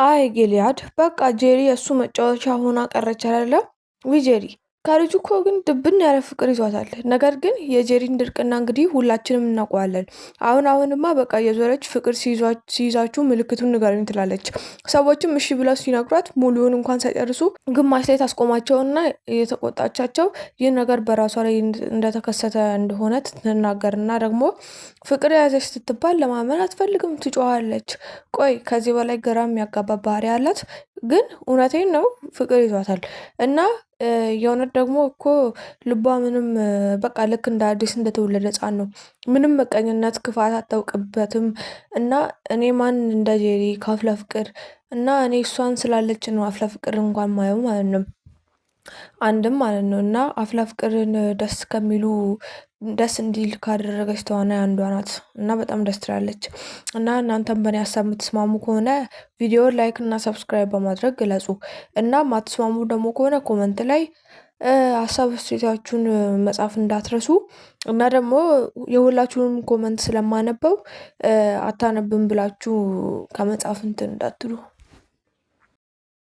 አይ ጊልያድ፣ በቃ ጄሪ የእሱ መጫወቻ ሆና ቀረች አይደለም? ዊ ጄሪ ከልጁ እኮ ግን ድብን ያለ ፍቅር ይዟታል። ነገር ግን የጄሪን ድርቅና እንግዲህ ሁላችንም እናውቀዋለን። አሁን አሁንማ በቃ የዞረች ፍቅር ሲይዛችሁ ምልክቱን ንገሩኝ ትላለች። ሰዎችም እሺ ብለው ሲነግሯት ሙሉውን እንኳን ሳይጨርሱ ግማሽ ላይ ታስቆማቸውና የተቆጣቻቸው ይህ ነገር በራሷ ላይ እንደተከሰተ እንደሆነ ትናገርና ደግሞ ፍቅር የያዘች ስትባል ለማመን አትፈልግም፣ ትጮኻለች። ቆይ ከዚህ በላይ ግራ የሚያጋባ ባህሪ አላት። ግን እውነቴን ነው ፍቅር ይዟታል እና የእውነት ደግሞ እኮ ልቧ ምንም በቃ ልክ እንደ አዲስ እንደተወለደ ሕፃን ነው። ምንም መቀኝነት፣ ክፋት አታውቅበትም። እና እኔ ማን እንደ ጄሪ ካፍላ ፍቅር እና እኔ እሷን ስላለች ነው አፍላ ፍቅር እንኳን ማየው ማለት ነው። አንድም ማለት ነው እና አፍላ ፍቅርን ደስ ከሚሉ ደስ እንዲል ካደረገች ተዋናይ አንዷ ናት እና በጣም ደስ ትላለች። እና እናንተም በእኔ ሀሳብ የምትስማሙ ከሆነ ቪዲዮ like እና subscribe በማድረግ ግለጹ። እና ማትስማሙ ደግሞ ከሆነ comment ላይ ሀሳብ አስተያየታችሁን መጻፍ እንዳትረሱ። እና ደግሞ የሁላችሁንም comment ስለማነበው አታነብም ብላችሁ ከመጻፍ እንትን እንዳትሉ።